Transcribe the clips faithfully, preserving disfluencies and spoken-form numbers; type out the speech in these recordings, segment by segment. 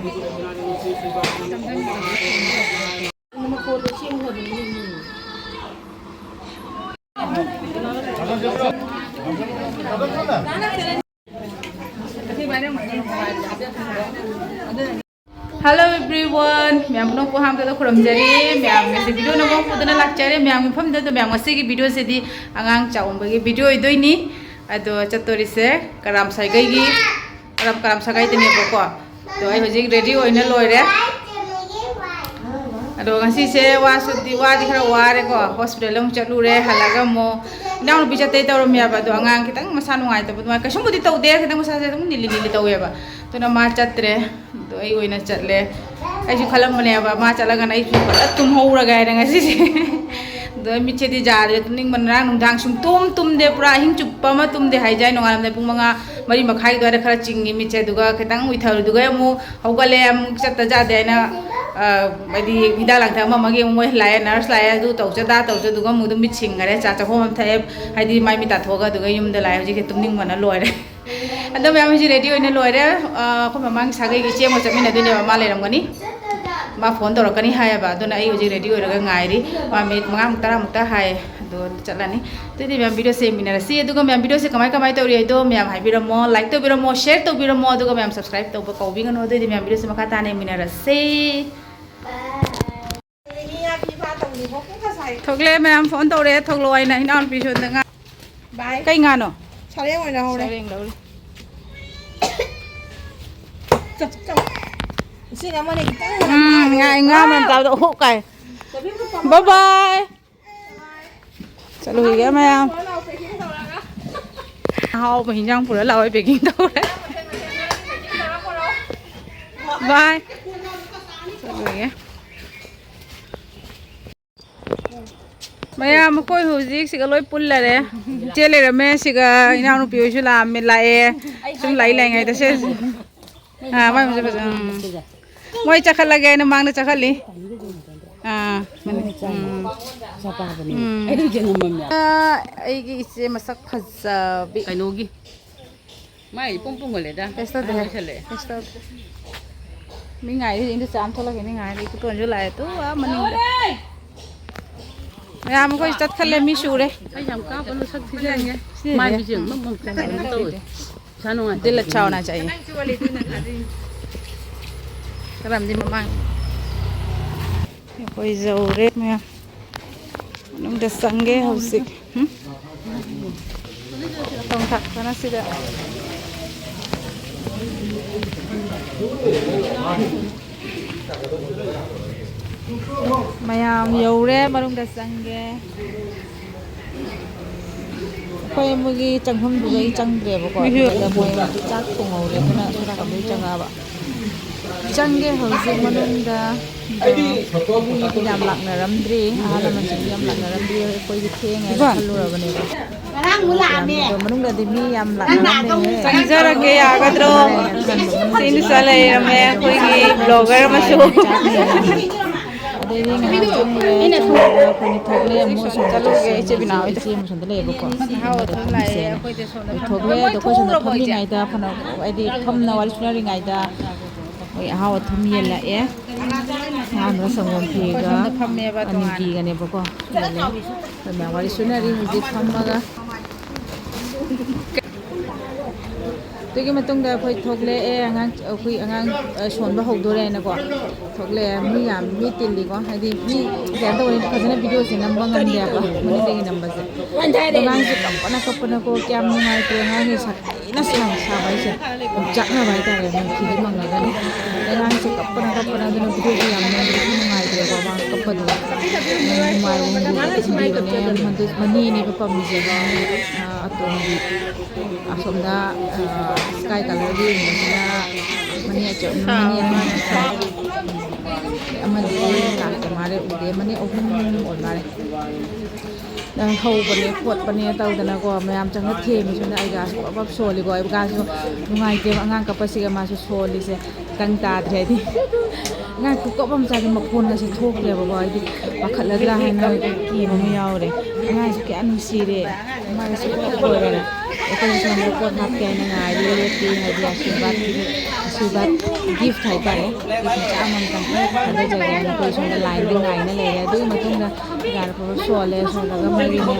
Hello everyone, ꯃꯌꯥꯝ ꯄꯨꯝꯅꯃꯛꯄꯨ ꯑꯍꯥꯟꯕꯗ ꯈꯨꯔꯨꯝꯖꯔꯤ꯫ ꯃꯌꯥꯝ ꯉꯁꯤ video ꯅꯝꯕ ꯄꯨꯗꯨꯅ ꯂꯥꯛꯆꯔꯦ꯫ ꯃꯌꯥꯝꯒꯤ ꯃꯐꯝꯗ ꯑꯗꯣ ꯃꯌꯥꯝ ꯉꯁꯤꯒꯤ video ꯁꯤꯗꯤ ꯑꯉꯥꯡ ꯆꯥꯛꯎꯝꯕꯒꯤ video ꯑꯣꯏꯗꯣꯏꯅꯤ꯫ ꯑꯗꯣ ꯆꯠꯇꯣꯔꯤꯁꯦ ꯀꯔꯥꯝ ꯁꯥꯏꯒꯩꯒꯤ, ꯀꯔꯥꯝ, ꯀꯔꯥꯝ ꯁꯥꯒꯩꯗꯅꯦꯕꯀꯣ꯫ ꯑꯗꯣ ꯑꯩ ꯍꯧꯖꯤꯛ ready ꯑꯣꯏꯅ ꯂꯣꯏꯔꯦ꯫ ꯑꯗꯣ ꯉꯁꯤꯁꯦ ꯋꯥꯁꯨꯗꯤ, ꯋꯥꯗꯤ ꯈꯔ ꯋꯥꯔꯦꯀꯣ꯫ Hospital ꯑꯃꯨꯛ ꯆꯠꯂꯨꯔꯦ, ꯍꯜꯂꯛꯑꯒ ꯑꯃꯨꯛ ꯏꯅꯥꯎꯅꯨꯄꯤ ꯆꯠꯇꯩ ꯇꯧꯔꯝꯃꯦꯕ꯫ ꯑꯗꯣ ꯑꯉꯥꯡ ꯈꯤꯇꯪ ꯃꯁꯥ ꯅꯨꯡꯉꯥꯏꯇꯕ ꯑꯗꯨꯃꯥꯏꯅ, ꯀꯩꯁꯨꯝꯕꯨꯗꯤ ꯇꯧꯗꯦ, ꯈꯤꯇꯪ ꯃꯁꯥꯁꯦ ꯑꯗꯨꯝ ꯅꯤꯜꯂꯤ ꯅꯤꯜꯂꯤ ꯇꯧꯋꯦꯕ꯫ ꯑꯗꯨꯅ ꯃꯥ ꯆꯠꯇ꯭ꯔꯦ꯫ ꯑꯗꯣ ꯑꯩ ꯑꯣꯏꯅ ꯆꯠꯂꯦ꯫ ꯑꯩꯁꯨ ꯈꯜꯂꯝꯕꯅꯦꯕ ꯃꯥ ꯆꯠꯂꯒꯅ ꯑꯩꯁꯨ ꯐꯖꯅ ꯇꯨꯝꯍꯧꯔꯒꯦ ꯍꯥꯏꯅ ꯉꯁꯤꯁꯦ꯫ ꯑꯗꯣ ꯑꯩ ꯃꯤꯠꯁꯦꯗꯤ ꯌꯥꯗ꯭ꯔꯦ, ꯇꯨꯝꯅꯤꯡꯕꯅ ꯉꯔꯥꯡ ꯅꯨꯡꯗꯥꯡ ꯁꯨꯡꯇꯨꯝ ꯇꯨꯝꯗꯦ, ꯄꯨꯔꯥ ꯑꯍꯤꯡ ꯆꯨꯞꯄ ꯑꯃ ꯇꯨꯝꯗꯦ ꯍꯥꯏꯖꯥꯏ꯫ ꯅꯣꯡꯉꯥꯜꯂꯝꯗꯥꯏ ꯄꯨꯡ ꯃꯉꯥ, ꯃꯔꯤ ꯃꯈꯥꯏ ꯑꯗꯨꯋꯥꯏꯗ ꯈꯔ ꯆꯤꯡꯉꯤ ꯃꯤꯠꯁꯦ, ꯑꯗꯨꯒ ꯈꯤꯇꯪ ꯎꯏꯊꯔꯨꯗꯨꯒ ꯑꯃꯨꯛ ꯍꯧꯒꯠꯂꯦ, ꯑꯃꯨꯛ ꯆꯠꯇ ꯌꯥꯗꯦ ꯍꯥꯏꯅ, ꯑ, ꯍꯥꯏꯗꯤ ꯍꯤꯗꯥꯛ ꯂꯥꯡꯊꯛ ꯑꯃ ꯑꯃꯒꯤ ꯑꯃꯨꯛ ꯃꯣꯏ ꯂꯥꯛꯑꯦ, nurse ꯂꯥꯛꯑꯦ, ꯑꯗꯨ ꯇꯧꯁꯦ ꯑꯗꯥ ꯇꯧꯁꯦ, ꯑꯗꯨꯒ ꯑꯃꯨꯛ ꯑꯗꯨꯝ ꯃꯤꯠ ꯁꯤꯡꯈꯔꯦ꯫ ꯆꯥ ꯆꯥꯛꯈꯣꯝ ꯑꯃ ꯊꯛꯑꯦ, ꯍꯥꯏꯗꯤ ꯃꯥꯏ ꯃꯤꯠ ꯇꯥꯊꯣꯛꯑꯒ, ꯑꯗꯨꯒ ꯌꯨꯝꯗ ꯂꯥꯛꯑꯦ꯫ ꯍꯧꯖꯤꯛꯇꯤ ꯇꯨꯝꯅꯤꯡꯕꯅ ꯂꯣꯏꯔꯦ꯫ ꯑꯗꯣ ꯃꯌꯥꯝ, ꯍꯧꯖꯤꯛ ready ꯑꯣꯏꯅ ꯂꯣꯏꯔꯦ꯫ ꯑ, ꯑꯩꯈꯣꯏ ꯃꯃꯥꯡꯒꯤ ꯁꯥꯒꯩꯒꯤ ꯏꯆꯦ ꯑꯃꯒ ꯆꯠꯃꯤꯟꯅꯗꯣꯏꯅꯦꯕ, ꯃꯥ ꯂꯩꯔꯝꯒꯅꯤ꯫ ꯃꯥ phone ꯇꯧꯔꯛꯀꯅꯤ ꯍꯥꯏꯌꯦꯕ, ꯑꯗꯨꯅ ꯑꯩ ꯍꯧꯖꯤꯛ ready ꯑꯣꯏꯔꯒ ꯉꯥꯏꯔꯤ꯫ ꯃꯥ minute ꯃꯉꯥꯃꯨꯛ, ꯇꯔꯥꯃꯨꯛꯇ ꯍꯥꯏꯌꯦ, ꯑꯗꯣ ꯆꯠꯂꯅꯤ꯫ ꯑꯗꯨꯗꯤ ꯃꯌꯥꯝ, video ꯁꯦ ꯌꯦꯡꯃꯤꯟꯅꯔꯁꯤ꯫ ꯑꯗꯨꯒ ꯃꯌꯥꯝ, video ꯁꯦ ꯀꯃꯥꯏ ꯀꯃꯥꯏ ꯇꯧꯔꯤ ꯍꯥꯏꯗꯣ ꯃꯌꯥꯝ ꯍꯥꯏꯕꯤꯔꯝꯃꯣ, like ꯇꯧꯕꯤꯔꯝꯃꯣ, share ꯇꯧꯕꯤꯔꯝꯃꯣ, ꯑꯗꯨꯒ ꯃꯌꯥꯝ subscribe ꯇꯧꯕ ꯀꯧꯕꯤꯒꯅꯨ꯫ ꯑꯗꯨꯑꯣꯏꯗꯤ ꯃꯌꯥꯝ, video ꯁꯦ ꯃꯈꯥ ꯇꯥꯅ ꯌꯦꯡꯃꯤꯟꯅꯔꯁꯤ꯫ ꯊꯣꯛꯂꯛꯑꯦ ꯃꯌꯥꯝ, phone ꯇꯧꯔꯛꯑꯦ, ꯊꯣꯛꯂꯛꯑꯣ ꯍꯥꯏꯅ꯫ ꯏꯅꯥꯎꯅꯨꯄꯤ ꯁꯣꯝꯗ ꯉꯥ꯫ ꯕꯥꯏ꯫ ꯀꯩ ꯉꯥꯅꯣ? ꯁꯔꯦꯡ ꯑꯣꯏꯅ ꯍꯧꯔꯦ꯫ ꯁꯔꯦꯡ ꯂꯧꯔꯦ꯫ ꯆꯞ, ꯆꯞ꯫ ꯏꯁꯤꯡ ꯑꯃꯅ ꯈꯤꯇꯪ ꯎꯝ, ꯉꯥ, ꯉꯥ ꯃꯅꯝ ꯇꯥꯕꯗ ꯑꯣꯍꯣ ꯀꯥꯏ꯫ Bye bye꯫ ꯆꯠꯂꯨꯈꯤꯒꯦ ꯃꯌꯥꯝ꯫ ꯑꯍꯥꯎꯕ ꯍꯤꯟꯖꯥꯡ ꯄꯨꯔ ꯂꯥꯛꯑꯣ, packing ꯇꯧꯔꯦ꯫ Bye꯫ ꯆꯠꯂꯨꯈꯤꯒꯦ꯫ ꯃꯌꯥꯝ, ꯃꯈꯣꯏ ꯍꯧꯖꯤꯛ ꯁꯤꯒ ꯂꯣꯏ ꯄꯨꯜꯂꯔꯦ꯫ ꯏꯆꯦ ꯂꯩꯔꯝꯃꯦ ꯁꯤꯒ, ꯏꯅꯥꯎꯅꯨꯄꯤ ꯍꯣꯏꯁꯨ ꯂꯥꯛꯑꯝꯃꯦ, ꯂꯥꯛꯑꯦ꯫ ꯁꯨꯝ ꯂꯥꯛꯏ ꯂꯥꯛꯏꯉꯩꯗ ꯁꯦ꯫ ꯑꯥ, ꯃꯥꯏ ꯃꯁꯛ ꯐꯖ-, ꯎꯝ꯫ ꯃꯣꯏ ꯆꯥꯈꯠꯂꯒꯦ ꯍꯥꯏꯅ ꯃꯥꯡꯗ ꯆꯥꯈꯠꯂꯤ꯫ ꯑꯥ, ꯎꯝ꯫ ꯎꯝ꯫ ꯑꯥ, ꯑꯩꯒꯤ ꯏꯆꯦ ꯃꯁꯛ ꯐꯖꯕꯤ꯫ ꯀꯩꯅꯣꯒꯤ꯫ ꯃꯥꯏ ꯏꯄꯣꯝ ꯄꯣꯝꯒꯜꯂꯦꯗ꯫ ꯀꯩꯁꯨ ꯇꯧꯗꯦ꯫ ꯑꯍꯟ ꯑꯣꯏꯁꯜꯂꯛꯑꯦ꯫ ꯀꯩꯁꯨ ꯇꯧꯗꯦ꯫ ꯃꯤ ꯉꯥꯏꯔꯤ, ꯏꯟꯗ ꯆꯥꯝ ꯊꯣꯛꯂꯛꯈꯤꯅꯤ, ꯉꯥꯏꯔꯤ꯫ ꯏꯀꯨꯇꯣꯟꯁꯨ ꯂꯥꯛꯑꯦ꯫ ꯇꯨ, ꯑꯥ, ꯃꯅꯤꯡꯗ꯫ ꯃꯌꯥꯝ ꯑꯩꯈꯣꯏ ꯆꯠꯈꯠꯂꯦ, ꯃꯤ ꯁꯨꯔꯦ꯫ ꯑꯩ ꯌꯥꯝ ꯀꯥꯞꯄ ꯃꯁꯛ ꯊꯤꯖꯔꯤꯉꯦ꯫ ꯁꯤꯁꯦ꯫ ꯃꯥꯏ ꯃꯤꯁꯦ ꯃꯝ ꯃꯝ ꯀꯩꯅꯣ ꯇꯧꯋꯦ꯫ ꯏꯁꯥ ꯅꯨꯡꯉꯥꯏꯇꯦ꯫ ꯗꯤꯜ ꯑꯆꯥꯎꯅ ꯆꯥꯏꯌꯦ꯫ ꯀꯔꯝꯗꯤ ꯃꯃꯥꯡ꯫ ꯑꯩꯈꯣꯏ ꯌꯧꯔꯦ ꯃꯌꯥꯝ꯫ ꯃꯅꯨꯡꯗ ꯆꯪꯒꯦ ꯍꯧꯖꯤꯛ꯫ ꯎꯝ? ꯊꯣꯡ ꯊꯥꯛꯄꯅ ꯁꯤꯗ꯫ ꯃꯌꯥꯝ ꯌꯧꯔꯦ, ꯃꯅꯨꯡꯗ ꯆꯪꯒꯦ꯫ ꯑꯩꯈꯣꯏ ꯃꯣꯏꯒꯤ ꯆꯪꯐꯝꯗꯨꯗ ꯑꯩ ꯆꯪꯗ꯭ꯔꯦꯕꯀꯣ꯫ ꯑꯗꯨꯗ ꯃꯣꯏ ꯆꯥꯛ ꯊꯣꯡꯍꯧꯔꯦ, ꯑꯗꯨꯅ ꯁꯣꯝ ꯅꯥꯀꯟꯗ ꯑꯩ ꯆꯪꯉꯛꯑꯕ꯫ ꯆꯪꯒꯦ ꯍꯧꯖꯤꯛ ꯃꯅꯨꯡꯗ꯫ ꯑꯗꯣ ꯃꯤꯗꯤ ꯌꯥꯝ ꯂꯥꯛꯅꯔꯝꯗ꯭ꯔꯤ, ꯑꯍꯜ ꯂꯃꯟꯁꯤꯡꯗꯤ ꯌꯥꯝ ꯂꯥꯛꯅꯔꯝꯗ꯭ꯔꯤ꯫ ꯑꯩꯈꯣꯏꯗꯤ ꯊꯦꯡꯉꯦꯅ ꯏꯕꯥ꯫ ꯈꯜꯂꯨꯔꯕꯅꯦꯕ꯫ ꯉꯔꯥꯡ ꯑꯃꯨꯛ ꯂꯥꯛꯑꯝꯃꯦ꯫ ꯑꯗꯣ ꯃꯅꯨꯡꯗꯗꯤ ꯃꯤ ꯌꯥꯝ ꯂꯥꯛꯅꯔꯝꯃꯦ꯫ ꯆꯪꯖꯔꯛꯀꯦ ꯌꯥꯒꯗ꯭ꯔꯣ? ꯁꯤ ꯅꯨꯄꯥ ꯂꯩꯔꯝꯃꯦ ꯑꯩꯈꯣꯏꯒꯤ ꯕ꯭ꯂꯣꯒꯔ ꯑꯃꯁꯨ꯫ ꯑꯗꯩꯗꯤ ꯉꯥꯏꯍꯥꯛ ꯆꯪꯉꯨꯔꯦ, ꯆꯪꯉꯨꯔꯒ ꯑꯩꯈꯣꯏꯅ ꯊꯣꯛꯂꯛꯑꯦ, ꯑꯃꯨꯛ ꯑꯁꯣꯝꯗ ꯆꯠꯁꯦ꯫ ꯏꯆꯦ ꯑꯃꯁꯨ ꯁꯣꯝꯗ ꯂꯩꯌꯦꯕꯀꯣ꯫ ꯑꯗꯨꯗ ꯐꯝꯁꯦꯅ꯫ ꯑꯩꯈꯣꯏ ꯊꯣꯛꯂꯛꯑꯦ꯫ ꯑꯗꯣ ꯑꯩꯈꯣꯏ ꯁꯣꯝꯗ ꯐꯝꯃꯤꯉꯩꯗ, ꯐꯅ ꯍꯥꯏꯗꯤ ꯐꯝꯅ ꯋꯥꯔꯤ ꯁꯨꯅꯔꯤꯉꯩꯗ ꯃꯣꯏ ꯑꯍꯥꯎ ꯑꯊꯨꯝ ꯌꯦꯜꯂꯛꯑꯦ꯫ ꯑꯍꯥꯟꯕꯗ ꯁꯪꯒꯣꯝ ꯈꯤꯔꯒ ꯑꯅꯤꯒꯤꯒꯅꯦꯕꯀꯣ꯫ ꯌꯦꯜꯂꯦ꯫ ꯑꯩꯈꯣꯏ ꯃꯌꯥꯝ ꯋꯥꯔꯤ ꯁꯨꯅꯔꯤ ꯍꯧꯖꯤꯛ ꯐꯝꯃꯒ꯫ ꯑꯗꯨꯒꯤ ꯃꯇꯨꯡꯗ ꯑꯩꯈꯣꯏ ꯊꯣꯛꯂꯛꯑꯦ꯫ ꯑꯉꯥꯡ, ꯑꯩꯈꯣꯏ ꯑꯉꯥꯡ, ꯑ, ꯁꯣꯟꯕ ꯍꯧꯗꯣꯔꯦꯅꯀꯣ꯫ ꯊꯣꯛꯂꯛꯑꯦ꯫ ꯃꯤ ꯌꯥꯝ, ꯃꯤ ꯇꯤꯜꯂꯤꯀꯣ꯫ ꯍꯥꯏꯗꯤ ꯃꯤ ꯀꯩꯅꯣ ꯇꯧꯕꯅꯤꯅ ꯐꯖꯅ ꯚꯤꯗꯤꯑꯣꯁꯦ ꯅꯝꯕ ꯉꯝꯗꯦꯕ꯫ ꯃꯅꯤꯡꯗꯒꯤ ꯅꯝꯕꯁꯦ꯫ ꯑꯗꯣ ꯑꯉꯥꯡꯁꯦ ꯀꯞꯄꯅ ꯀꯞꯄꯅꯀꯣ꯫ ꯀꯌꯥꯝ ꯅꯨꯡꯉꯥꯏꯇ꯭ꯔꯦ ꯑꯉꯥꯡꯒꯤ ꯁꯥꯊꯤꯅ ꯁꯥ-, ꯁꯥꯕ ꯍꯥꯏꯁꯦ꯫ ꯑꯣꯝꯆꯥꯛꯅꯕ ꯍꯥꯏꯇꯥꯔꯦ, ꯃꯤꯠꯁꯤꯗꯤ ꯃꯪꯉꯒꯅꯤ꯫ ꯑꯉꯥꯡꯁꯦ ꯀꯞꯄꯅ ꯀꯞꯄꯅ, ꯑꯗꯨꯅ ꯚꯤꯗꯤꯑꯣꯁꯦ ꯌꯥꯝ ꯅꯝꯕꯗꯁꯨ ꯅꯨꯡꯉꯥꯏꯇ꯭ꯔꯦꯀꯣ, ꯃꯥ ꯀꯞꯄꯗꯣ꯫ ꯅꯨꯡꯉꯥꯏꯕ ꯍꯦꯟꯕꯗꯣ ꯁꯤꯟꯕꯤꯕꯅꯦ꯫ ꯃꯗꯨ ꯃꯅꯦꯅꯦꯕ ꯄꯝꯃꯤꯁꯦ, ꯃꯅꯦ, ꯑ, ꯑꯇꯣꯝꯕꯤ꯫ ꯑꯁꯣꯝꯗ, ꯑ, ꯁ꯭ꯀꯥꯏ ꯀꯂꯔꯒꯤ ꯌꯦꯡꯕꯁꯤꯅ ꯃꯅꯦ ꯑꯆꯧ-, ꯃꯅꯦ ꯑꯅꯤ꯫ ꯑꯃꯗꯤ ꯂꯥꯛꯇ ꯃꯥꯜꯂꯦ, ꯎꯗꯦ꯫ ꯃꯅꯦ ꯑꯍꯨꯝ ꯑꯣꯏ ꯃꯥꯜꯂꯦ꯫ ꯅꯪ ꯍꯧꯕꯅꯦ ꯈꯣꯠꯄꯅꯦ ꯇꯧꯗꯅꯀꯣ, ꯃꯌꯥꯝ ꯆꯪꯉ ꯊꯦꯝꯃꯤ꯫ ꯁꯣꯝꯗ ꯑꯩꯒꯥꯁꯨ ꯄꯞ ꯄꯞ ꯁꯣꯜꯂꯤꯀꯣ, ꯑꯩꯒꯥꯁꯨ ꯅꯨꯡꯉꯥꯏꯇꯦꯕ ꯑꯉꯥꯡ ꯀꯞꯄꯁꯤꯒ ꯃꯥꯁꯨ ꯁꯣꯜꯂꯤꯁꯦ꯫ ꯇꯪ ꯇꯥꯗ꯭ꯔꯦ ꯍꯥꯏꯗꯤ꯫ ꯑꯉꯥꯡ ꯈꯨꯀꯞ ꯑꯃ ꯆꯥꯗꯦ, ꯃꯈꯣꯟꯒꯁꯦ ꯊꯣꯛꯇ꯭ꯔꯦꯕꯀꯣ, ꯍꯥꯏꯗꯤ ꯄꯥꯈꯠꯂꯗ꯭ꯔꯥ ꯍꯥꯏꯅ ꯀꯤꯕ ꯑꯃ ꯌꯥꯎꯔꯦ꯫ ꯑꯉꯥꯡꯁꯨ ꯀꯌꯥ ꯅꯨꯡꯁꯤꯔꯦ, ꯃꯥꯒꯤ ꯁꯨꯛꯂꯣꯏ ꯂꯣꯏꯔꯦ꯫ ꯑꯩꯈꯣꯏꯁꯨ ꯁꯣꯝꯗ ꯄꯣꯠ ꯍꯥꯞꯀꯦ ꯍꯥꯏꯅ ꯉꯥꯏꯔꯤ, ꯂꯦꯞꯄꯤ, ꯍꯥꯏꯗꯤ ꯑꯥꯁꯤꯔꯕꯥꯗꯀꯤ ꯒꯤꯐ ꯍꯥꯏꯇꯥꯔꯦ꯫ ꯒꯤꯐ ꯃꯆꯥ ꯑꯃꯃꯝꯇꯪ ꯊꯥꯗꯖꯒꯦ꯫ ꯑꯩꯈꯣꯏ ꯁꯣꯝꯗ ꯂꯥꯏꯟꯗꯤ ꯉꯥꯏꯅ ꯂꯩꯔꯦ꯫ ꯑꯗꯨꯒꯤ ꯃꯇꯨꯡꯗ ꯌꯥꯔꯛꯄ ꯁꯣꯜꯂꯦ꯫ ꯁꯣꯜꯂꯒ ꯃꯔꯤꯅꯦ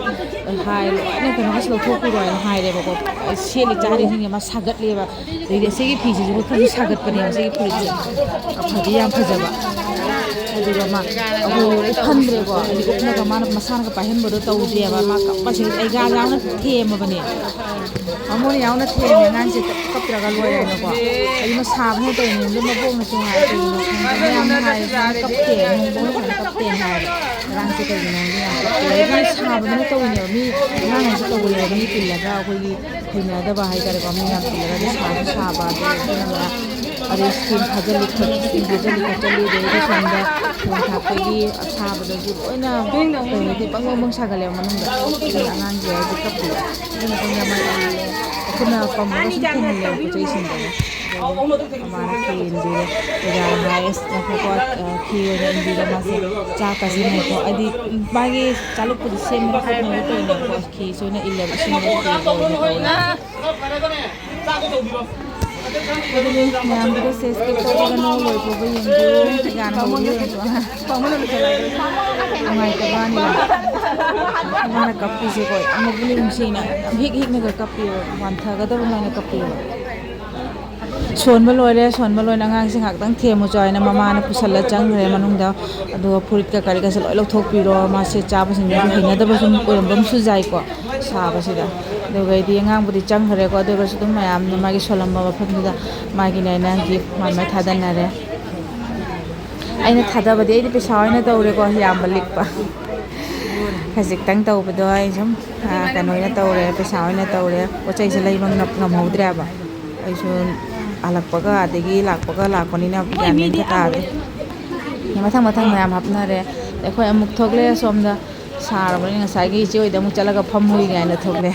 ꯍꯥꯏ ꯂꯣꯏꯅ ꯀꯩꯅꯣꯒꯁꯨ ꯂꯧꯊꯣꯛꯄꯤꯔꯣ ꯍꯥꯏꯅ ꯍꯥꯏꯔꯦꯕꯀꯣ꯫ ꯁꯦꯠꯂꯤ ꯆꯥꯔꯤꯁꯤꯡꯁꯦ ꯃꯥ ꯁꯥꯒꯠꯂꯦꯕ꯫ ꯑꯗꯩꯗꯤ ꯑꯁꯤꯒꯤ ꯐꯤꯁꯤꯁꯨ ꯈꯔꯁꯨ ꯁꯥꯒꯠꯄꯅꯦꯕ꯫ ꯑꯁꯤꯒꯤ ꯐꯨꯔꯤꯠꯁꯦ ꯐꯗꯤ ꯌꯥꯝ ꯐꯖꯕ꯫ ꯑꯗꯨꯒ ꯃꯥ ꯑꯩꯈꯣꯏ ꯎꯞꯍꯟꯗ꯭ꯔꯦꯀꯣ꯫ ꯍꯥꯏꯗꯤ ꯎꯞꯂꯒ ꯃꯥꯅ ꯃꯁꯥꯅꯒ ꯄꯥꯏꯍꯟꯕꯗꯣ ꯇꯧꯗꯦꯕ꯫ ꯃꯥ ꯀꯞꯄꯁꯦ ꯑꯩ ꯒꯥ ꯌꯥꯎꯅ ꯊꯦꯝꯃꯕꯅꯦ꯫ ꯃꯉꯣꯟꯗ ꯌꯥꯎꯅ ꯊꯦꯝꯃꯦ ꯑꯉꯥꯡꯁꯦ꯫ ꯀꯞꯇ꯭ꯔꯒ ꯂꯣꯏꯔꯦꯅꯀꯣ꯫ ꯑꯩꯅ ꯁꯥꯕꯅ ꯇꯧꯔꯤꯅꯦ꯫ ꯑꯗꯨ ꯃꯕꯣꯛꯅꯁꯨ ꯍꯥꯏ, "ꯀꯩꯒꯤꯅꯣ ꯈꯪꯗꯦ, ꯃꯌꯥꯝꯅ ꯍꯥꯏ, ꯁꯨꯃꯥꯏꯅ ꯀꯞꯇꯦ, ꯅꯣꯡꯕꯣꯛꯅ ꯁꯨꯃꯥꯏꯅ ꯀꯞꯇꯦꯅ ꯍꯥꯏꯕ꯫ ꯑꯉꯥꯡꯁꯦ ꯀꯩꯒꯤꯅꯣ ꯈꯪꯗꯦ ꯌꯥꯝ ꯀꯞꯄꯦ꯫ ꯑꯩ ꯁꯥꯕꯗꯨꯅ ꯇꯧꯔꯤꯅꯦꯕ꯫ ꯃꯤ ꯑꯉꯥꯡ ꯍꯥꯏꯁꯦ ꯇꯧꯕꯅꯦꯕ꯫ ꯃꯤ ꯇꯤꯜꯂꯒ ꯑꯩꯈꯣꯏꯒꯤ ꯍꯩꯅꯗꯕ ꯍꯥꯏꯇꯥꯔꯦꯀꯣ꯫ ꯃꯤ ꯌꯥꯝ ꯇꯤꯜꯂꯒ ꯑꯗꯨ ꯁꯥꯁꯨ ꯁꯥꯕ, ꯑꯗꯨ ꯑꯗꯨꯅ ꯑꯗꯩ ꯁ꯭ꯇꯤꯝ ꯊꯥꯖꯤꯜꯂꯤ, ꯁ꯭ꯇꯤꯝ ꯊꯥꯖꯤꯜꯂꯤ ꯈꯣꯠꯆꯜꯂꯤ, ꯑꯗꯩꯗꯤ ꯁꯣꯝꯗ ꯊꯣꯡ ꯊꯥꯛꯄꯒꯤ ꯑꯁꯥꯕꯗꯁꯨ ꯂꯣꯏꯅ ꯀꯩꯅꯣꯗꯤ ꯄꯪꯕꯪ ꯕꯪ ꯁꯥꯒꯠꯂꯦꯕ ꯃꯅꯨꯡꯗ꯫ ꯑꯗꯨꯅ ꯑꯉꯥꯡꯁꯦ ꯍꯥꯏꯗꯤ ꯀꯞꯄꯤꯕ꯫ ꯑꯗꯨ ꯃꯇꯨꯡꯗ ꯃꯥꯒꯤ ꯈꯨꯠꯅ ꯄꯝꯃꯒ ꯁꯨꯝ ꯊꯦꯡꯍꯜꯂꯦꯕ ꯄꯣꯠ ꯆꯩꯁꯤꯡꯗꯣ꯫ ꯑꯗꯩꯗꯤ ꯃꯃꯥꯅ ꯈꯦꯔ ꯏꯟꯕꯤꯔꯦ꯫ ꯑꯣꯖꯥꯅ ꯍꯥꯏ, "ꯑꯁ, ꯉꯥꯏꯈꯣꯀꯣ, ꯑ, ꯈꯦꯔ ꯑꯣꯏꯅ ꯏꯟꯕꯤꯔꯣ ꯃꯥꯁꯦ꯫ ꯆꯥꯛꯀꯁꯦ ꯉꯥꯏꯈꯣ"꯫ ꯍꯥꯏꯗꯤ ꯃꯥꯒꯤ ꯆꯥꯂꯨꯛꯄꯨꯗꯤ ꯁꯦꯝꯅꯕ ꯈꯣꯠꯅꯕ ꯇꯧꯔꯤꯅꯦꯕꯀꯣ꯫ ꯈꯦꯔꯁꯦ ꯑꯣꯏꯅ ꯏꯜꯂꯦꯕ, ꯏꯁꯤꯡꯗ ꯈꯦꯔ ꯑꯣꯏꯅ ꯇꯧꯔꯦ꯫ ꯑꯗꯨꯅꯤ ꯃꯌꯥꯝꯗꯣ ꯁꯦ ꯁ꯭ꯀꯤꯞ ꯇꯧꯗꯅ ꯂꯣꯏꯐꯥꯎꯕ ꯌꯦꯡꯕꯤꯌꯨ꯫ ꯌꯥꯅ ꯍꯧꯕꯤꯌꯨ꯫ ꯅꯨꯡꯉꯥꯏꯇꯕ ꯋꯥꯅꯤꯗ꯫ ꯑꯉꯥꯡꯅ ꯀꯞꯄꯤꯁꯦꯀꯣ ꯌꯥꯝꯅ ꯄꯨꯛꯅꯤꯡ ꯅꯨꯡꯁꯤꯅ ꯌꯥꯝ ꯍꯤꯛ ꯍꯤꯛꯅꯒ ꯀꯞꯄꯤꯕ, ꯋꯥꯟꯊꯒꯗꯕ ꯑꯗꯨꯃꯥꯏꯅ ꯀꯞꯄꯤꯕ꯫ ꯁꯣꯟꯕ ꯂꯣꯏꯔꯦ꯫ ꯁꯣꯟꯕ ꯂꯣꯏꯅ ꯑꯉꯥꯡꯁꯦ ꯉꯥꯏꯍꯥꯛꯇꯪ ꯊꯦꯝꯃꯨ ꯆꯣ ꯍꯥꯏꯅ ꯃꯃꯥꯅ ꯄꯨꯁꯜꯂ ꯆꯪꯈ꯭ꯔꯦ ꯃꯅꯨꯡꯗ꯫ ꯑꯗꯨꯒ ꯐꯨꯔꯤꯠꯀ ꯀꯔꯤꯒꯁꯦ ꯂꯣꯏ ꯂꯧꯊꯣꯛꯄꯤꯔꯣ꯫ ꯃꯥꯁꯦ ꯆꯥꯕꯁꯤꯡꯗꯨꯁꯨ ꯍꯩꯅꯗꯕ ꯁꯨꯝ ꯑꯣꯏꯔꯝꯕ ꯑꯃꯁꯨ ꯌꯥꯏꯀꯣ ꯁꯥꯕꯁꯤꯗ꯫ ꯑꯗꯨꯒꯩꯗꯤ ꯑꯉꯥꯡꯕꯨꯗꯤ ꯆꯪꯈ꯭ꯔꯦꯀꯣ꯫ ꯑꯗꯨꯒꯁꯨ ꯑꯗꯨꯝ ꯃꯌꯥꯝꯅ ꯃꯥꯒꯤ ꯁꯣꯜꯂꯝꯕ ꯃꯐꯝꯗꯨꯗ ꯃꯥꯒꯤꯅꯦꯅ ꯒꯤꯐ ꯃꯥꯏ ꯃꯥꯏ ꯊꯥꯗꯅꯔꯦ꯫ ꯑꯩꯅ ꯊꯥꯗꯕꯗꯤ ꯑꯩꯗꯤ ꯄꯩꯁꯥ ꯑꯣꯏꯅ ꯇꯧꯔꯦꯀꯣ꯫ ꯌꯥꯝꯕ ꯂꯤꯛꯄ ꯈꯖꯤꯛꯇꯪ ꯇꯧꯕꯗꯣ ꯑꯩ ꯁꯨꯝ, ꯑ, ꯀꯩꯅꯣ ꯑꯣꯏꯅ ꯇꯧꯔꯦ, ꯄꯩꯁꯥ ꯑꯣꯏꯅ ꯇꯧꯔꯦ꯫ ꯄꯣꯠ ꯆꯩꯁꯦ ꯂꯩꯕ ꯉꯝ-, ꯉꯝꯍꯧꯗ꯭ꯔꯦꯕ꯫ ꯑꯩꯁꯨ ꯍꯜꯂꯛꯄꯒ ꯑꯗꯒꯤ ꯂꯥꯛꯄꯒ ꯂꯥꯛꯄꯅꯤꯅ ꯒ꯭ꯌꯥꯟ ꯃꯦꯟ ꯑꯝꯇ ꯇꯥꯗ꯭ꯔꯦ꯫ ꯃꯊꯪ ꯃꯊꯪ ꯃꯌꯥꯝ ꯍꯥꯞꯅꯔꯦ꯫ ꯑꯩꯈꯣꯏ ꯑꯃꯨꯛ ꯊꯣꯛꯂꯛꯑꯦ ꯁꯣꯝꯗ꯫ ꯁꯥꯔꯕꯅꯤꯅ ꯉꯁꯥꯏꯒꯤ ꯏꯆꯦ ꯍꯣꯏꯗ ꯑꯃꯨꯛ ꯆꯠꯂꯒ ꯐꯝꯃꯨꯏ ꯀꯥꯏꯅ ꯊꯣꯛꯂꯛꯑꯦ꯫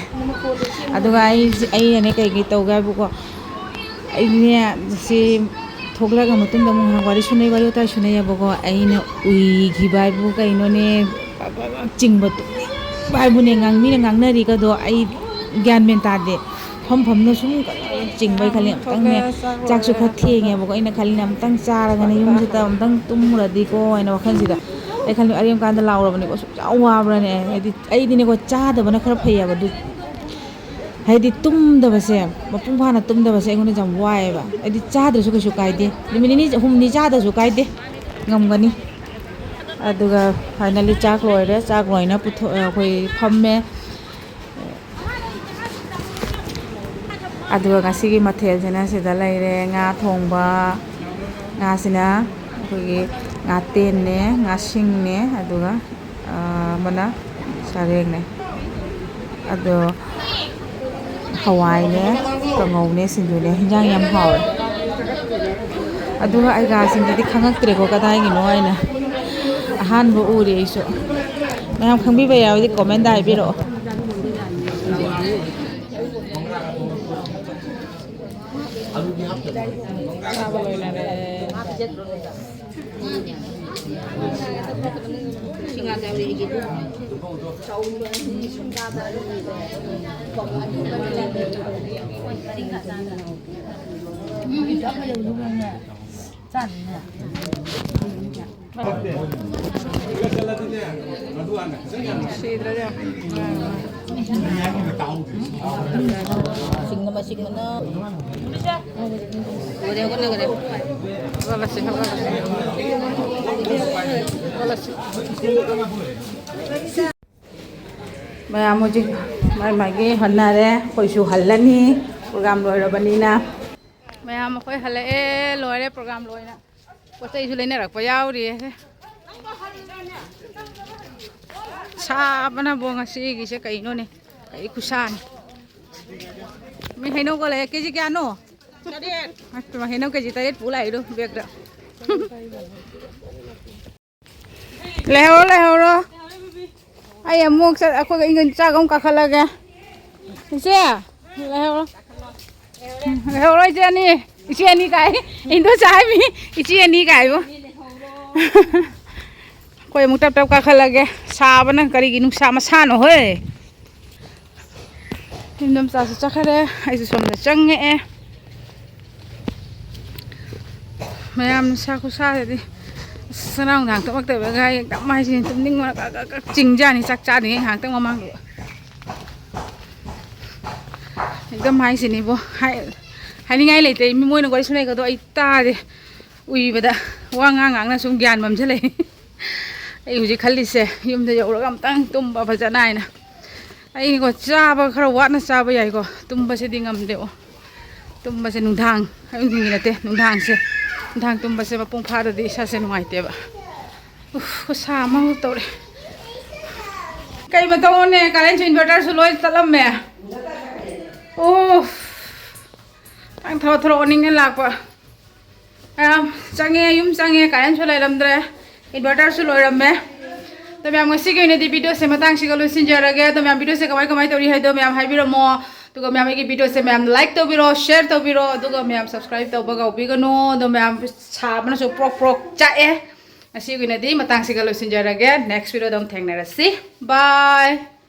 ꯑꯗꯨꯒ ꯑꯩꯁꯦ, ꯑꯩꯅꯅꯦ ꯀꯩꯀꯩ ꯇꯧꯒꯦ ꯍꯥꯏꯕꯀꯣ, ꯑꯩꯅꯦ ꯁꯤ ꯊꯣꯛꯂꯛꯑ ꯃꯇꯨꯡꯗ ꯑꯃꯨꯛ ꯉꯥꯏꯍꯥꯛ ꯋꯥꯔꯤ ꯁꯨꯅꯩ, ꯋꯥꯔꯤ ꯋꯥꯇꯥꯏ ꯁꯨꯅꯩꯌꯦꯕꯀꯣ꯫ ꯑꯩꯅ ꯎꯏꯈꯤꯕ ꯍꯥꯏꯕꯨ ꯀꯩꯅꯣꯅꯦ, ꯆꯤꯡꯕ ꯇꯨꯝꯅꯤꯡꯕ ꯍꯥꯏꯕꯨꯅꯦ, ꯉꯥꯡ-, ꯃꯤꯅ ꯉꯥꯡꯅꯔꯤꯒꯗꯣ ꯑꯩ ꯒ꯭ꯌꯥꯟ ꯃꯦꯟ ꯇꯥꯗꯦ꯫ ꯐꯝ ꯐꯝꯅ ꯁꯨꯝ ꯀꯩꯅꯣ ꯆꯤꯡꯕꯩ ꯈꯜꯂꯤ꯫ ꯑꯃꯨꯛꯇꯪꯅꯦ, ꯆꯥꯛꯁꯨ ꯈꯔ ꯊꯦꯡꯉꯦꯕꯀꯣ, ꯑꯩꯅ ꯈꯜꯂꯤꯅ ꯑꯃꯨꯛꯇꯪ ꯆꯥꯔꯒꯅꯦ ꯌꯨꯝꯁꯤꯗ ꯑꯃꯨꯛꯇꯪ ꯇꯨꯝꯃꯨꯔꯗꯤꯀꯣ ꯍꯥꯏꯅ ꯋꯥꯈꯜꯁꯤꯗ ꯑꯩ ꯈꯜꯂꯤ꯫ ꯑꯔꯦꯝ ꯀꯥꯟꯗ ꯂꯥꯎꯔꯕꯅꯤꯀꯣ, ꯑꯁꯨꯛ ꯌꯥꯝ ꯋꯥꯕ꯭ꯔꯥꯅꯦ꯫ ꯍꯥꯏꯗꯤ ꯑꯩꯗꯤꯅꯦꯀꯣ, ꯆꯥꯗꯕꯅ ꯈꯔ ꯐꯩꯌꯦꯕ꯫ ꯑꯗꯨ ꯍꯥꯏꯗꯤ ꯇꯨꯝꯗꯕꯁꯦ, ꯃꯄꯨꯡ ꯐꯥꯅ ꯇꯨꯝꯗꯕꯁꯦ ꯑꯩꯉꯣꯟꯗ ꯌꯥꯝ ꯋꯥꯏꯑꯦꯕ꯫ ꯍꯥꯏꯗꯤ ꯆꯥꯗ꯭ꯔꯁꯨ ꯀꯩꯁꯨ ꯀꯥꯏꯗꯦ, ꯅꯨꯃꯤꯠ ꯅꯤꯅꯤ ꯍꯨꯝꯅꯤ ꯆꯥꯗ꯭ꯔꯁꯨ ꯀꯥꯏꯗꯦ, ꯉꯝꯒꯅꯤ꯫ ꯑꯗꯨꯒ finally ꯆꯥꯛ ꯂꯣꯏꯔꯦ꯫ ꯆꯥꯛ ꯂꯣꯏꯅ ꯄꯨꯊꯣꯛ-, ꯑꯩꯈꯣꯏ ꯐꯝꯃꯦ꯫ ꯑꯗꯨꯒ ꯉꯁꯤꯒꯤ ꯃꯊꯦꯜꯁꯤꯅ ꯁꯤꯗ ꯂꯩꯔꯦ: ꯉꯥ ꯊꯣꯡꯕ, ꯉꯥꯁꯤꯅ ꯑꯩꯈꯣꯏꯒꯤ ꯉꯥꯇꯦꯟꯅꯦ, ꯉꯥꯁꯤꯡꯅꯦ, ꯑꯗꯨꯒ, ꯑ, ꯑꯃꯅ ꯁꯔꯦꯡꯅꯦ꯫ ꯑꯗꯣ ꯍꯋꯥꯏꯅꯦ, ꯀꯥꯡꯉꯧꯅꯦ, ꯁꯤꯡꯖꯨꯅꯦ꯫ ꯍꯤꯟꯖꯥꯡ ꯌꯥꯝ ꯍꯥꯎꯋꯦ꯫ ꯑꯗꯨꯒ ꯑꯩꯒꯥꯁꯤꯡꯗꯨꯗꯤ ꯈꯪꯉꯛꯇ꯭ꯔꯦꯀꯣ, ꯀꯗꯥꯏꯒꯤꯅꯣ ꯍꯥꯏꯅ꯫ ꯑꯍꯥꯟꯕ ꯎꯔꯦ ꯑꯩꯁꯨ꯫ ꯃꯌꯥꯝ ꯈꯪꯕꯤꯕ ꯌꯥꯎꯔꯗꯤ comment ꯍꯥꯏꯕꯤꯔꯛꯑꯣ꯫ ꯅꯨꯡꯁꯤꯗ꯭ꯔꯥ ꯌꯦꯡꯉꯣ꯫ ꯁꯤꯡꯅ ꯃꯁꯤꯡ ꯃꯅꯥ꯫ ꯍꯧꯒꯠꯂꯁꯤ, ꯍꯧꯒꯠꯂꯁꯤ꯫ ꯍꯧꯒꯠꯂꯁꯤ꯫ ꯃꯌꯥꯝ ꯍꯧꯖꯤꯛ ꯃꯥꯏ ꯃꯥꯏꯒꯤ ꯍꯟꯅꯔꯦ꯫ ꯑꯩꯈꯣꯏꯁꯨ ꯍꯜꯂꯅꯤ, program ꯂꯣꯏꯔꯕꯅꯤꯅ꯫ ꯃꯌꯥꯝ ꯑꯩꯈꯣꯏ ꯍꯜꯂꯛꯑꯦ, ꯂꯣꯏꯔꯦ program ꯂꯣꯏꯅ꯫ ꯄꯣꯠ ꯆꯩꯁꯨ ꯂꯩꯅꯔꯛꯄ ꯌꯥꯎꯔꯤꯌꯦ꯫ ꯁꯥꯕꯅꯕꯣ ꯉꯁꯤꯒꯤꯁꯦ ꯀꯩꯅꯣꯅꯦ, ꯀꯩ ꯈꯨꯁꯥꯅꯤ꯫ ꯃꯤ ꯍꯩꯅꯧꯒ ꯂꯩ, ꯀꯦꯖꯤ ꯀꯌꯥꯅꯣ? ꯇꯔꯦꯠ꯫ ꯑꯁ, ꯍꯩꯅꯧ ꯀꯦꯖꯤ ꯇꯔꯦꯠ ꯄꯨ ꯂꯥꯛꯏꯗꯣ ꯕꯦꯒꯇ꯫ ꯂꯩꯍꯧꯔꯣ, ꯂꯩꯍꯧꯔꯣ꯫ ꯑꯩ ꯑꯃꯨꯛ ꯆꯠ-, ꯑꯩꯈꯣꯏꯒ ꯏꯪꯒꯟ ꯆꯥꯛ ꯑꯃꯨꯛ ꯀꯥꯈꯠꯂꯒꯦ꯫ ꯏꯆꯦ, ꯂꯩꯍꯧꯔꯣ꯫ ꯂꯩꯍꯧꯔꯣ, ꯏꯆꯦ ꯑꯅꯤ꯫ ꯏꯆꯦ ꯑꯅꯤ ꯀꯥꯏ꯫ ꯏꯟꯗꯣ ꯆꯥꯏꯃꯤ꯫ ꯏꯆꯦ ꯑꯅꯤ ꯀꯥꯏꯕꯣ꯫ ꯑꯩꯈꯣꯏ ꯑꯃꯨꯛ ꯇꯞ ꯇꯞ ꯀꯥꯈꯠꯂꯒꯦ꯫ ꯁꯥꯕꯅ ꯀꯔꯤꯒꯤ ꯅꯨꯡꯁꯥ ꯃꯁꯥꯅꯣ ꯍꯣꯏ꯫ ꯏꯟꯗꯣꯝꯆꯥꯁꯨ ꯆꯠꯈ꯭ꯔꯦ꯫ ꯑꯩꯁꯨ ꯁꯣꯝꯗ ꯆꯪꯉꯛꯑꯦ꯫ ꯃꯌꯥꯝ ꯅꯨꯡꯁꯥ ꯈꯨꯁꯥꯗꯗꯤ ꯑꯁ ꯉꯔꯥꯡ ꯅꯨꯡꯗꯥꯡ ꯇꯨꯝꯃꯛꯇꯕꯒ ꯑꯩ ꯑꯦꯛꯗꯝ ꯍꯥꯏꯁꯤꯅꯤ ꯇꯨꯝꯅꯤꯡꯕꯅ ꯀꯛ ꯀꯛ ꯀꯛ ꯆꯤꯡꯖꯥꯅꯤ ꯆꯥꯛ ꯆꯥꯗ꯭ꯔꯤꯉꯩ ꯉꯥꯏꯍꯥꯛꯇꯪ ꯃꯃꯥꯡꯗ꯫ ꯑꯦꯛꯗꯝ ꯍꯥꯏꯁꯤꯅꯤꯕꯣ꯫ ꯍꯥꯏ-, ꯍꯥꯏꯅꯤꯡꯉꯥꯏ ꯂꯩꯇꯦ꯫ ꯃꯤ ꯃꯣꯏꯅ ꯋꯥꯔꯤ ꯁꯥꯟꯅꯩꯒꯗꯣ ꯑꯩ ꯇꯥꯗꯦ꯫ ꯎꯏꯕꯗ ꯋꯥ ꯉꯥꯡ ꯉꯥꯡꯅ ꯁꯨꯝ ꯒ꯭ꯌꯥꯟ ꯃꯝꯁꯤꯜꯂꯛꯏ꯫ ꯑꯩ ꯍꯧꯖꯤꯛ ꯈꯜꯂꯤꯁꯦ ꯌꯨꯝꯗ ꯌꯧꯔꯒ ꯑꯝꯇꯪ ꯇꯨꯝꯕ ꯐꯖꯅ ꯍꯥꯏꯅ꯫ ꯑꯩꯀꯣ ꯆꯥꯕ ꯈꯔ ꯋꯥꯠꯅ ꯆꯥꯕ ꯌꯥꯏꯀꯣ꯫ ꯇꯨꯝꯕꯁꯤꯗꯤ ꯉꯝꯗꯦ꯫ ꯑꯣ, ꯇꯨꯝꯕꯁꯦ ꯅꯨꯡꯗꯥꯡ, ꯑꯌꯨꯛ ꯅꯨꯡꯊꯤꯜ ꯅꯠꯇꯦ, ꯅꯨꯡꯗꯥꯡꯁꯦ, ꯅꯨꯡꯗꯥꯡ ꯇꯨꯝꯕꯁꯦ ꯃꯄꯨꯡ ꯐꯥꯗꯗꯤ ꯏꯁꯥꯁꯦ ꯅꯨꯡꯉꯥꯏꯇꯦꯕ꯫ ꯎꯐ, ꯈꯨꯠꯁꯥ ꯑꯃ ꯇꯧꯔꯦ꯫ ꯀꯩ ꯃꯇꯧꯅꯣꯅꯦ, ꯀꯔꯦꯟꯁꯨ inverterꯁꯨ ꯂꯣꯏ ꯇꯠꯂꯝꯃꯦ꯫ ꯎꯐ, ꯅꯪ ꯊꯕꯛ ꯊꯣꯔꯛꯑꯣ ꯅꯤꯡꯅ ꯂꯥꯛꯄ꯫ ꯃꯌꯥꯝ ꯆꯪꯉꯦ, ꯌꯨꯝ ꯆꯪꯉꯦ, ꯀꯔꯦꯟꯁꯨ ꯂꯩꯔꯝꯗ꯭ꯔꯦ, inverterꯁꯨ ꯂꯣꯏꯔꯝꯃꯦ꯫ ꯑꯗꯣ ꯃꯌꯥꯝ, ꯉꯁꯤꯒꯤ ꯑꯣꯏꯅꯗꯤ videoꯁꯦ ꯃꯇꯥꯡꯁꯤꯒ ꯂꯣꯏꯁꯤꯟꯖꯔꯒꯦ꯫ ꯑꯗꯣ ꯃꯌꯥꯝ, videoꯁꯦ ꯀꯃꯥꯏ ꯀꯃꯥꯏ ꯇꯧꯔꯤ ꯍꯥꯏꯗꯣ ꯃꯌꯥꯝ ꯍꯥꯏꯕꯤꯔꯝꯃꯣ꯫ ꯑꯗꯨꯒ ꯃꯌꯥꯝ, ꯑꯩꯒꯤ videoꯁꯦ ꯃꯌꯥꯝ like ꯇꯧꯕꯤꯔꯣ, share ꯇꯧꯕꯤꯔꯣ, ꯑꯗꯨꯒ ꯃꯌꯥꯝ subscribe ꯇꯧꯕ ꯀꯥꯎꯕꯤꯒꯅꯨ꯫ ꯑꯗꯣ ꯃꯌꯥꯝ, ꯁꯥꯕꯅꯁꯨ ꯄ꯭ꯔꯣꯛ ꯄ꯭ꯔꯣꯛ ꯆꯥꯛꯑꯦ꯫ ꯉꯁꯤꯒꯤ ꯑꯣꯏꯅꯗꯤ ꯃꯇꯥꯡꯁꯤꯒ ꯂꯣꯏꯁꯤꯟꯖꯔꯒꯦ꯫ Next videoꯗ ꯑꯃꯨꯛ ꯊꯦꯡꯅꯔꯁꯤ꯫ Bye꯫